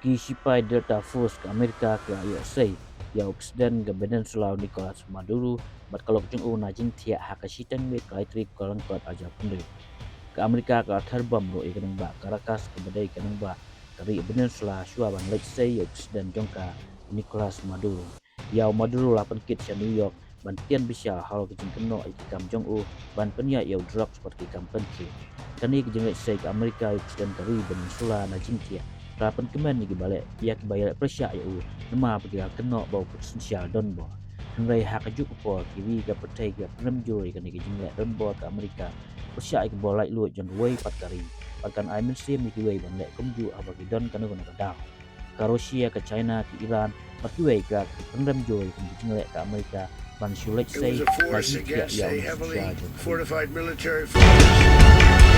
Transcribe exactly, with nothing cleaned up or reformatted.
Ki shipai Delta Force ka Amerika ki la ïoh sei ïa u president ka Venezuela Nicolas Maduro bad ka lok jong u na jingthiah ha ka shiteng miet ka lai tarik ka Lyngkot ar hajar khyndai. Ka Amerika ka la ther bom ruh ïa ka nongbah Caracas kaba dei ka nongbah ka ri Venezuela shuwa ban leit sei ïa u president jong ka Nicolas Maduro. Ïa u Maduro la pynkit sha New York ban tian bishar halor ka jingkynnoh ïa ki kam jong u ban pynïaid ïa u drugs bad ki kam pynthikna. Kane ka jingleit sei ka Amerika ïa u president ka ri Venezuela na jingthiah ka la pynkmen ïa kiba leh, ïa kiba ïaleh pyrshah ïa u namar ba ki la kynnoh ba u ka synshar donbor. Hynrei ha kajuh ka por ki ri ka pyrthei ki la pynrem jur ïa kane ka jingleh donbor ka Amerika pyrshah ïa ka bor laitluid jong kawei pat ka ri bad kan ai mynsiem ïa kiwei ban leh kumjuh haba ki don kano kano ka daw. Ka Russia, ka China, ka Iran bad kiwei ki la pynrem jur ïa ka jingleh ka Amerika ban shu leit sei ban shu thiah ïa u synshar jong ka ri.